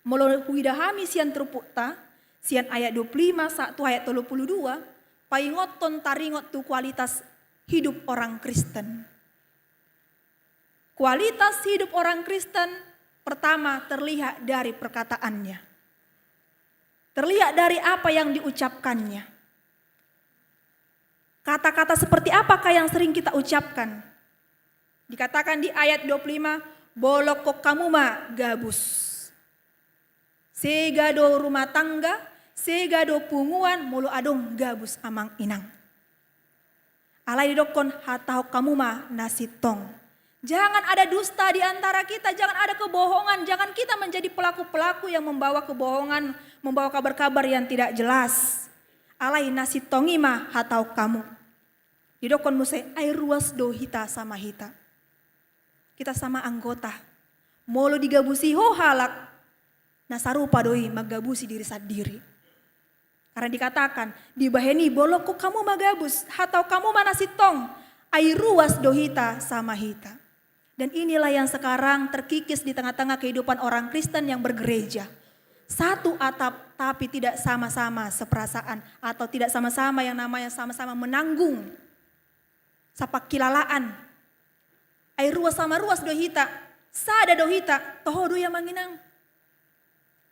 molo huida hami sian turpukta, sian ayat dua puluh lima sahat tu ayat tolu puluh dua, paingothon taringot tu kualitas hidup orang Kristen. Kualitas hidup orang Kristen pertama terlihat dari perkataannya. Terlihat dari apa yang diucapkannya. Kata-kata seperti apakah yang sering kita ucapkan? Dikatakan di ayat dua puluh lima, bolongkon hamu ma gabus. Sega do rumah tangga, Sega do punguan molo adong gabus amang inang. Alai didokkon hatahon hamu ma na sintong. Jangan ada dusta di antara kita, jangan ada kebohongan, jangan kita menjadi pelaku-pelaku yang membawa kebohongan, membawa kabar-kabar yang tidak jelas. Alai na sintong i ma hatahon hamu. Didokkon muse, ai ruas do hita sama hita. Kita sama anggota. Molo digabusi ho halak, na sarupa do i manggabusi diri sandiri. Karena dikatakan, dibahen i bolongkon hamu ma gabus, hatahon hamu ma na sintong, ai ruas do hita sama hita. Dan inilah yang sekarang terkikis di tengah-tengah kehidupan orang Kristen yang bergereja. Satu atap, tapi tidak sama-sama seperasaan atau tidak sama-sama yang namanya sama-sama menanggung sapangkilalaan. Ai ruas sama ruas do hita, sada do hita, toho do i amang inang.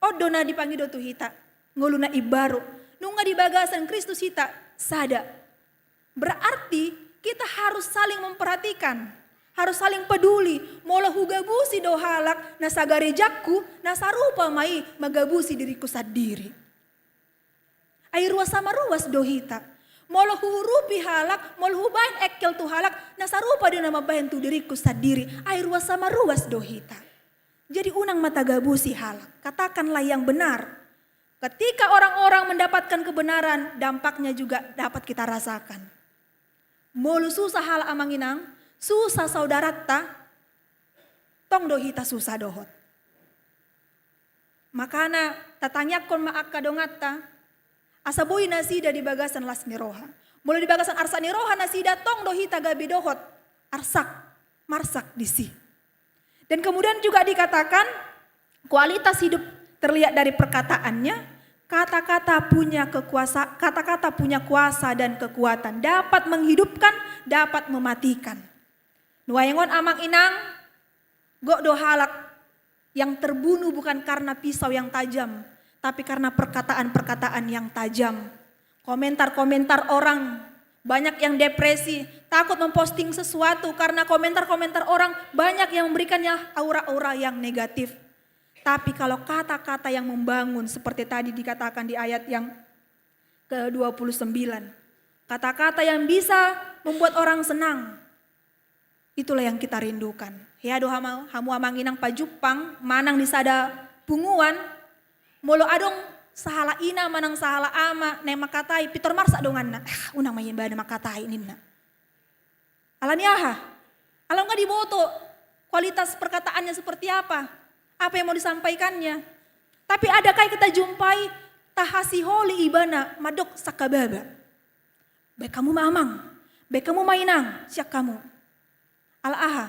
On do na dipangido tu hita, ngolu na imbaru. Nunga di bagasan Kristus hita sada. Berarti kita harus saling memperhatikan, harus saling peduli. Molo hugabusi do halak na sagarejaku, na sarupa ma i manggabusi diriku sandiri. Ai ruas sama ruas do hita. Molo huurupi halak, molo hubahen engkel tu halak, na sarupa do na mambahen tu diriku sandiri. Ai ruas sama ruas do hita. Jadi unang ma tagabusi halak. Katakanlah yang benar. Ketika orang-orang mendapatkan kebenaran, dampaknya juga dapat kita rasakan. Molo susah halak amang inang, susah saudaranta, tong do hita susah dohot. Makana tatangiangkon ma angka donganta, asa boi nasida di bagasan las ni roha. Molo di bagasan arsak ni roha nasida, tong do hita gabe dohot arsak, marsak disi. Dan kemudian juga dikatakan, kualitas hidup terlihat dari perkataannya, kata-kata punya kekuasa, kata-kata punya kuasa dan kekuatan, dapat menghidupkan, dapat mematikan. Nuaeng on amang inang, gok do halak yang terbunuh bukan karena pisau yang tajam, tapi karena perkataan-perkataan yang tajam. Komentar-komentar orang, banyak yang depresi, takut memposting sesuatu karena komentar-komentar orang banyak yang memberikannya aura-aura yang negatif. Tapi kalau kata-kata yang membangun seperti tadi dikatakan di ayat yang kedua puluh sembilan, kata-kata yang bisa membuat orang senang, itulah yang kita rindukan. Hea do hamu, hamu amang inang pajumpang manang di sada punguan, molo adong sahala ina manang sahala ama naeng mangkatai, pintor marsak donganna. Ah, unang ma ibana mangkatai ninna. Ala ni aha? Ala nunga diboto kualitas perkataannya seperti apa, apa yang mau disampaikannya. Tapi adakah kita jumpai tahasiholi ibana mandok sangkababa? Baen hamu ma amang, baen hamu ma inang, sian hamu. Ala aha?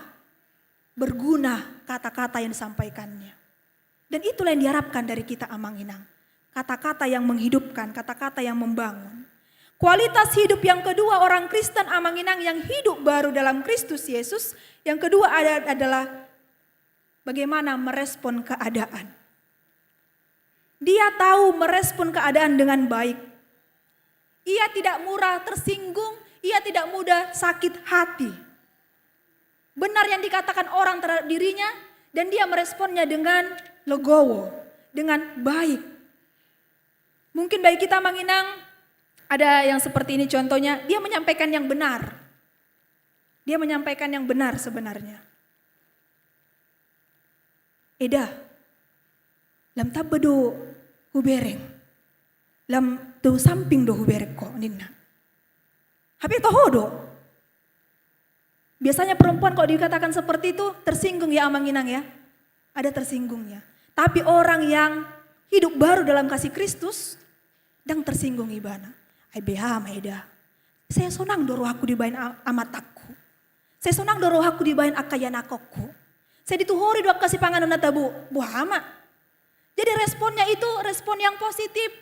Berguna kata-kata yang disampaikannya. Dan itulah yang diharapkan dari kita amang inang. Kata-kata yang menghidupkan, kata-kata yang membangun. Kualitas hidup yang kedua orang Kristen amang inang yang hidup baru dalam Kristus Yesus, yang kedua ada, adalah bagaimana merespon keadaan. Dia tahu merespon keadaan dengan baik. Ia tidak murah tersinggung, ia tidak mudah sakit hati. Benar yang dikatakan orang terhadap dirinya, dan dia meresponnya dengan legowo, dengan baik. Mungkin bagi kita amang inang, ada yang seperti ini contohnya, dia menyampaikan yang benar. Dia menyampaikan yang benar sebenarnya. Eda, lam tamba do hubereng, lam tu samping do hubereng ho ninna. Hape toho do. Biasanya perempuan kalau dikatakan seperti itu tersinggung ya amang inang ya. Ada tersinggungnya. Tapi orang yang hidup baru dalam kasih Kristus, dang tersinggung ibana. Ai beha ma eda. Sai sonang do rohangku dibaen a-, amatangku. Sai sonang do rohangku dibaen angka ianakhonku. Sai dituhori do angka sipanganon na tabo, boha ma. Jadi responnya itu respon yang positif,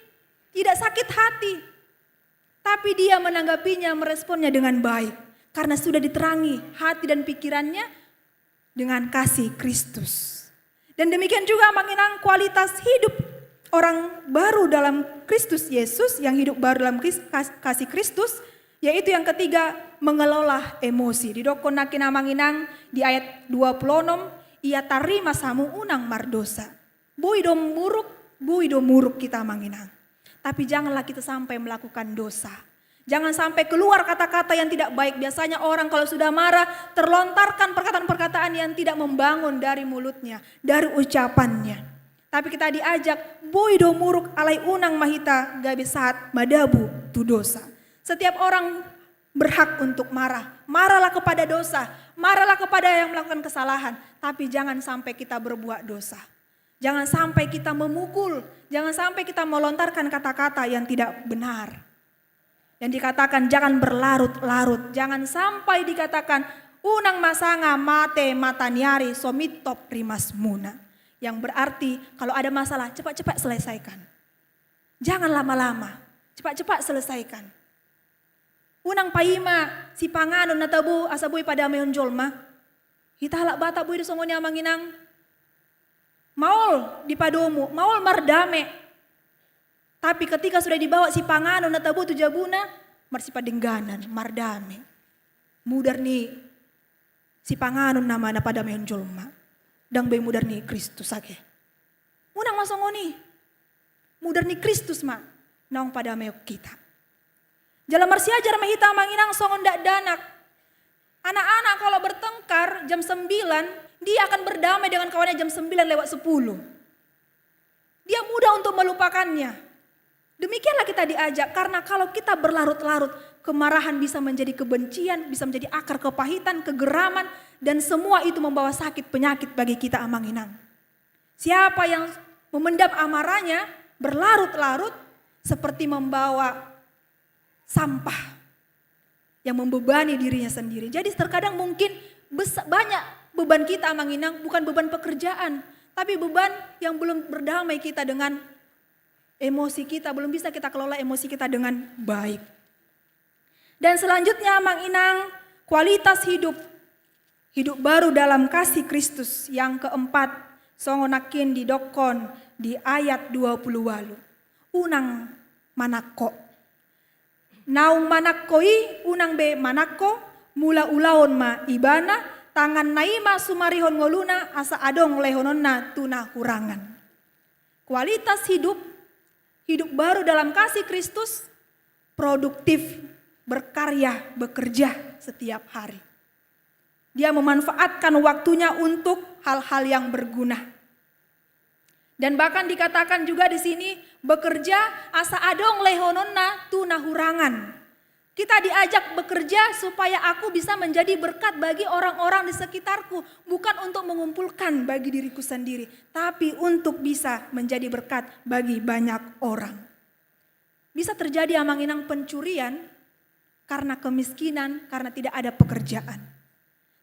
tidak sakit hati. Tapi dia menanggapinya, meresponnya dengan baik. Karena sudah diterangi hati dan pikirannya dengan kasih Kristus. Dan demikian juga amang inang kualitas hidup orang baru dalam Kristus Yesus, yang hidup baru dalam Kris-, kas-, kasih Kristus, yaitu yang ketiga, mengelola emosi. Didokkon nangkin amang inang di ayat dua puluh enam, ia tarima samu unang mardosa. Boi do muruk, boi do muruk hita amang inang. Tapi janganlah kita sampai melakukan dosa. Jangan sampai keluar kata-kata yang tidak baik. Biasanya orang kalau sudah marah, terlontarkan perkataan-perkataan yang tidak membangun dari mulutnya, dari ucapannya. Tapi kita diajak, boi do muruk, alai unang ma hita gabe sahat madabu tu dosa. Setiap orang berhak untuk marah. Marahlah kepada dosa, marahlah kepada yang melakukan kesalahan, tapi jangan sampai kita berbuat dosa. Jangan sampai kita memukul, jangan sampai kita melontarkan kata-kata yang tidak benar. Yang dikatakan jangan berlarut-larut, jangan sampai dikatakan unang ma sanga mate mataniari so mintop rimasmuna. Yang berarti kalau ada masalah cepat-cepat selesaikan. Jangan lama-lama, cepat-cepat selesaikan. Unang paima sipanganon na tabo asa boi padamehon jolma. Hita halak Batak boi do songon i amang inang. Maol dipadomu, maol mardame. Tapi ketika sudah dibawa sipanganon na tabo tu jabuna, marsipadengganan, mardame. Mudar ni sipanganon nama na padamehon jolma. Ndang be mudar ni Kristus age. Unang ma songon i. Mudar ni Kristus ma naung padamehon hita. Jala marsiajar ma hita amang inang songon dakdanak. Anak-anak kalau bertengkar jam sembilan, dia akan berdamai dengan kawannya jam sembilan lewat sepuluh. Dia mudah untuk melupakannya. Demikianlah kita diajak, karena kalau kita berlarut-larut, kemarahan bisa menjadi kebencian, bisa menjadi akar kepahitan, kegeraman, dan semua itu membawa sakit penyakit bagi kita amang inang. Siapa yang memendam amarahnya berlarut-larut seperti membawa sampah yang membebani dirinya sendiri. Jadi terkadang mungkin bes-, banyak beban kita amang inang bukan beban pekerjaan, tapi beban yang belum berdamai kita dengan emosi kita, belum bisa kita kelola emosi kita dengan baik. Dan selanjutnya amang inang, kualitas hidup. Hidup baru dalam kasih Kristus. Yang keempat, songon nangkin didokkon di ayat dua puluh walu. Unang manangko. Naung manangko i unang be manangko, mula ulaon ma ibana, tanganna i ma sumarihon ngoluna asa adong lehononna tu na hurangan. Kualitas hidup, hidup baru dalam kasih Kristus, produktif, berkarya, bekerja setiap hari. Dia memanfaatkan waktunya untuk hal-hal yang berguna. Dan bahkan dikatakan juga di sini, bekerja asa adong lehononna tu na hurangan. Kita diajak bekerja supaya aku bisa menjadi berkat bagi orang-orang di sekitarku, bukan untuk mengumpulkan bagi diriku sendiri, tapi untuk bisa menjadi berkat bagi banyak orang. Bisa terjadi amang inang pencurian karena kemiskinan, karena tidak ada pekerjaan.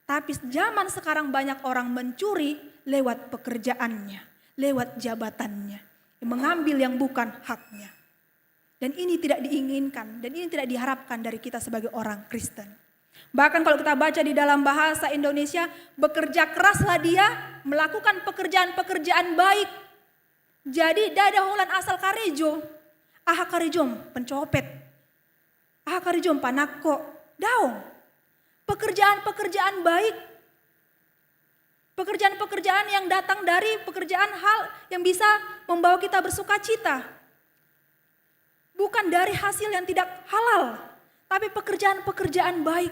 Tapi zaman sekarang banyak orang mencuri lewat pekerjaannya, lewat jabatannya, mengambil yang bukan haknya. Dan ini tidak diinginkan, dan ini tidak diharapkan dari kita sebagai orang Kristen. Bahkan kalau kita baca di dalam bahasa Indonesia, bekerja keraslah dia, melakukan pekerjaan-pekerjaan baik. Jadi, ndada holan asal karejo. Aha karejom? Pencopet. Aha karejom? Panangko. Daong. Pekerjaan-pekerjaan baik. Pekerjaan-pekerjaan yang datang dari pekerjaan hal yang bisa membawa kita bersukacita. Bukan dari hasil yang tidak halal, tapi pekerjaan-pekerjaan baik.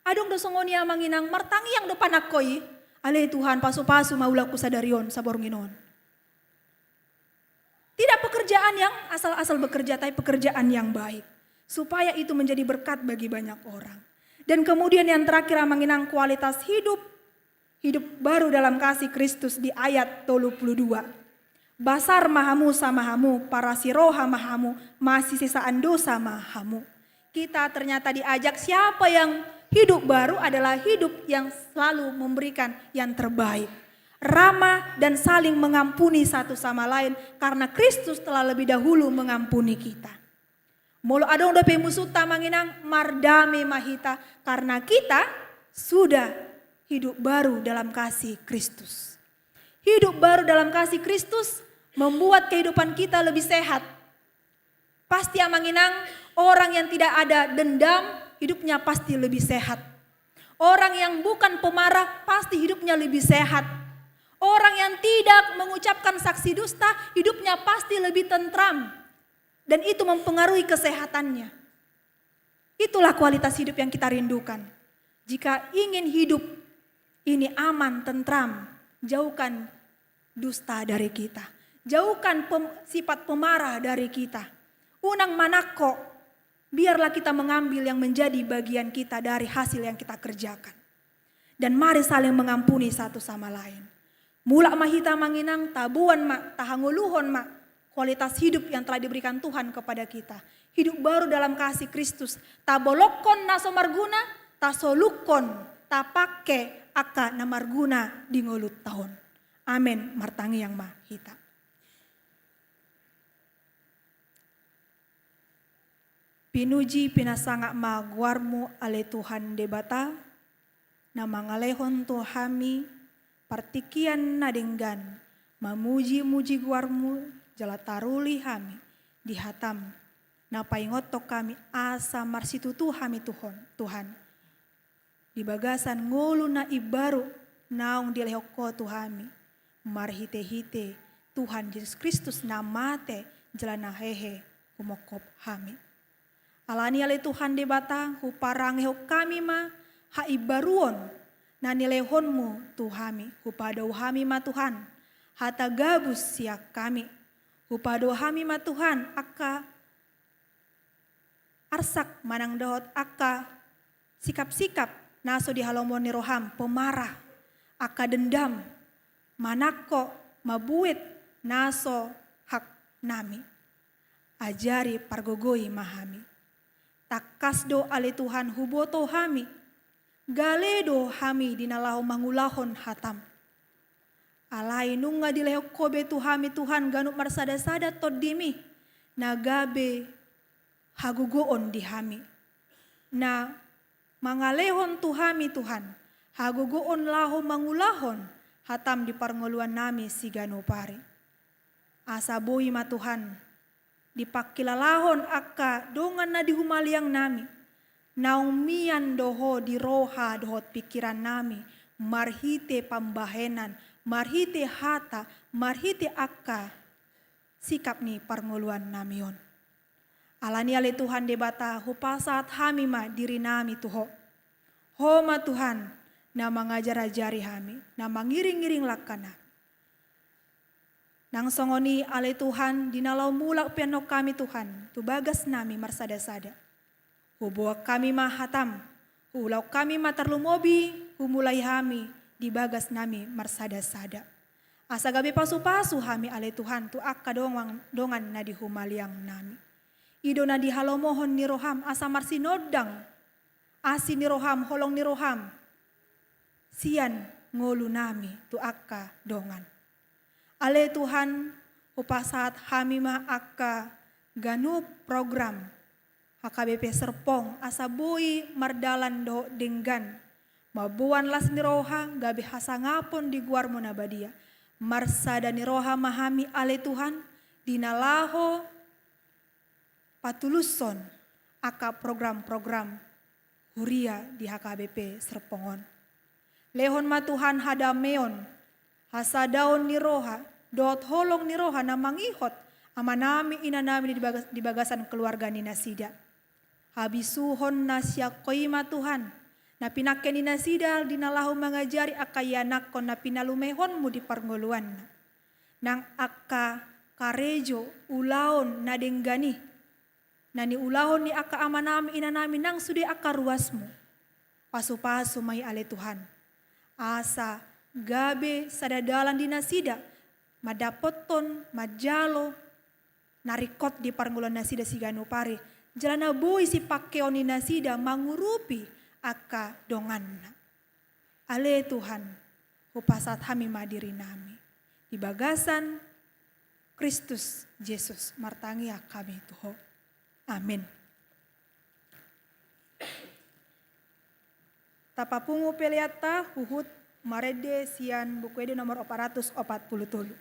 Adong do songon i amang inang, martangiang do panangko i, ale Tuhan, pasu-pasu ma ulangku sadari on, saborngin on. Tidak pekerjaan yang asal-asal bekerja, tapi pekerjaan yang baik. Supaya itu menjadi berkat bagi banyak orang. Dan kemudian yang terakhir amang inang, kualitas hidup. Hidup baru dalam kasih Kristus di ayat tolu pulu dua. Basar ma hamu sama hamu, parasi roha ma hamu, masisesaan dosa ma hamu. Kita ternyata diajak siapa yang hidup baru adalah hidup yang selalu memberikan yang terbaik. Ramah dan saling mengampuni satu sama lain karena Kristus telah lebih dahulu mengampuni kita. Molo adong dope musunta amang inang, mardame ma hita karena kita sudah hidup baru dalam kasih Kristus. Hidup baru dalam kasih Kristus membuat kehidupan kita lebih sehat. Pasti amang inang, orang yang tidak ada dendam, hidupnya pasti lebih sehat. Orang yang bukan pemarah, pasti hidupnya lebih sehat. Orang yang tidak mengucapkan saksi dusta, hidupnya pasti lebih tentram. Dan itu mempengaruhi kesehatannya. Itulah kualitas hidup yang kita rindukan. Jika ingin hidup ini aman, tentram, jauhkan dusta dari kita. Jauhkan pem-, sifat pemarah dari kita. Unang manangko, biarlah kita mengambil yang menjadi bagian kita dari hasil yang kita kerjakan. Dan mari saling mengampuni satu sama lain. Mulak ma hita, Amang Inang, taboan ma, tahangoluhon ma kualitas hidup yang telah diberikan Tuhan kepada kita. Hidup baru dalam kasih Kristus. Tabolongkon na so marguna, tasolukkon, tapangke angka na marguna di ngolunta on. Amen. Martangiang ma hita. Pinuji, pinasangap ma goarmu, ale Tuhan Debata, na mangalehon tu hami partingkian na denggan mamuji-muji goarmu, jala taruli hami di hatam, na paingothon hami asa marsitutu hami tu Ho, Tuhan. Di bagasan ngolu na imbaru naung dilehon Ho tu hami, marhite-hite Tuhan Jesus Kristus na mate jala na hehe humongkop hami. Alani i ale Tuhan Debata, huparangehon hami ma haimbaruon na nilehonmu tu hami, hupadao hami ma Tuhan hata gabus sian hami, hupadao hami ma Tuhan angka arsak manang dohot angka sikap-sikap na so dihalomohon ni roham, pemarah, angka dendam, manangko, mambuat na so hak nami. Ajari, pargogoi ma hami. Tangkas do ale Tuhan huboto hami, gale do hami di na laho mangulahon hatam. Alai nunga dilehon Ho be tu hami Tuhan ganup marsada-sada Tondimi, na gabe hagogoon di hami, na mangalehon tu hami Tuhan hagogoon laho mangulahon hatam di parngoluan nami siganup ari. Asa boi ma Tuhan dipangkilalahon angka dongan na di humaliang nami, naung mian do Ho di roha dohot pingkiran nami, marhite pambahenan, marhite hata, marhite angka sikap ni parngoluan nami on. Alani i ale Tuhan Debata, hupasahat hami ma diri nami tu Ho. Ho ma Tuhan na mangajar-ajari hami, na mangiring-iring langka nami. Nang songon i ale Tuhan, di na laho mulak pe annon hami Tuhan tu bagas nami marsada-sada. Huboan hami ma hatam, huulahon hami ma tarlumobi humulai hami di bagas nami marsada-sada. Asa gabe pasu-pasu hami ale Tuhan tu angka dongan, dongan na di humaliang nami. I do na dihalomohon ni roham asa marsinondang asi ni roham, holong ni roham sian ngolu nami tu angka dongan. Ale Tuhan, hupasahat hami ma angka ganup program H K B P Serpong asa boi mardalan dohot denggan, mamboan las ni roha gabe hasangapon di goarmu na badia. Marsada ni roha ma hami ale Tuhan, di na laho patulushon angka program-program huria di H K B P Serpong on. Lehon ma Tuhan hadameon, hasadaon ni roha, dohot holong ni roha na mangihut amanami inanami di bagas-, di bagasan keluarga ni nasida. Habisuhon na sian Ho i ma Tuhan, na pinangke ni nasida di na laho mangajari angka ianakhon na pinalumehonmu di parngoluanna. Nang angka karejo ulaon na denggan i, na niulahon ni angka amanami inanami nang sude angka ruasmu. Pasu-pasu ma i ale Tuhan, asa gabe sada dalan di nasida mandapothon, manjalo na ringkot di parngoluan nasida siganup ari, jala na boi sipangkeon ni nasida mangurupi angka donganna. Ale Tuhan, hupasahat hami ma diri nami di bagasan Kristus Jesus, martangiang hami tu Ho. Amin. Tapapungu peleanta huhut marende sian Buku Ende nomor opat ratus opat pulu tolu.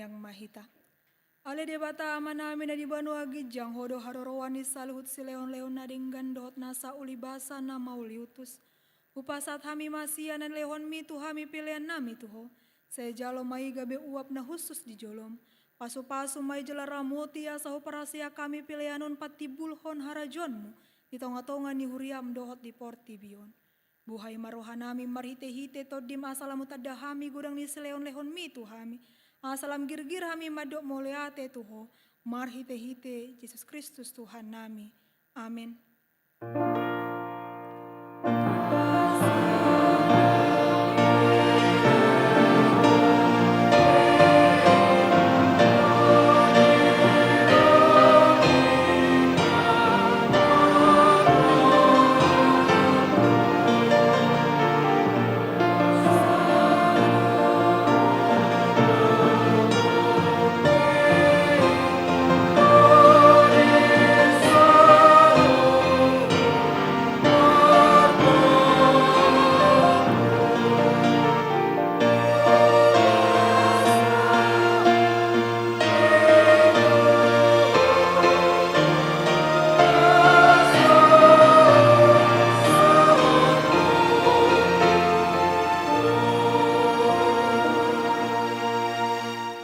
Martangiang ma hita. Ale Debata Amanami na di banua ginjang, Ho do haroroan ni saluhut silehonlehon na denggan dohot nasa ulibasa na mauliutus. Hupasahat hami ma sian na nilehonmi tu hami peleannami tu Ho. Sai jalo ma i gabe uap na hushus di jolom. Pasupasu ma i jala ramoti asa huparasea hami pelean on patimbulhon harajaonmu di tongatonga ni huriam dohot di portibi on. Buhai ma rohanami marhitehite Tondim asa lam hutanda hami godang ni silehonlehonmi tu hami, asa lam girgir hami mandok mauliate tu Ho, marhitehite Jesus Kristus Tuhannami. Amen.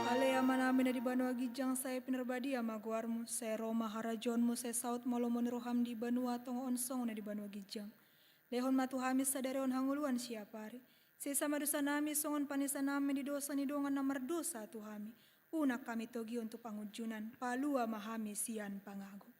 Ale Amanami na di banua ginjang, sai pinarbadia ma goarmu, sai ro ma harajaonmu, sai saut ma lomo ni roham di banua tonga on songon na di banua ginjang. Lehon ma tu hami sadari on hangoluan siapari. Sesa ma dosanami songon panesanami di dosa ni dongan na mardosa tu hami. Unang hami togihon tu pangunjunan, palua ma hami sian pangago.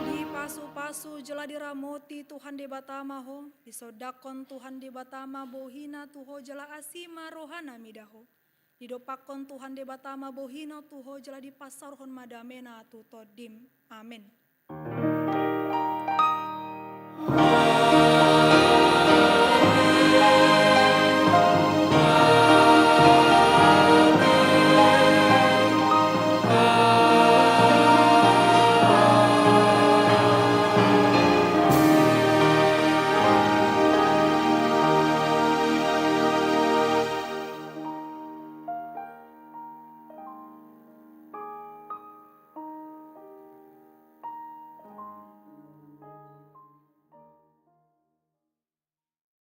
Dipasupasu jala diramoti Tuhan Debata ma ho, disondangkon Tuhan Debata ma bohina tu ho jala asi ma rohana mida ho. Didompakkon Tuhan Debata ma bohina tu ho jala dipasaorhon ma damena tu tondim. Amen.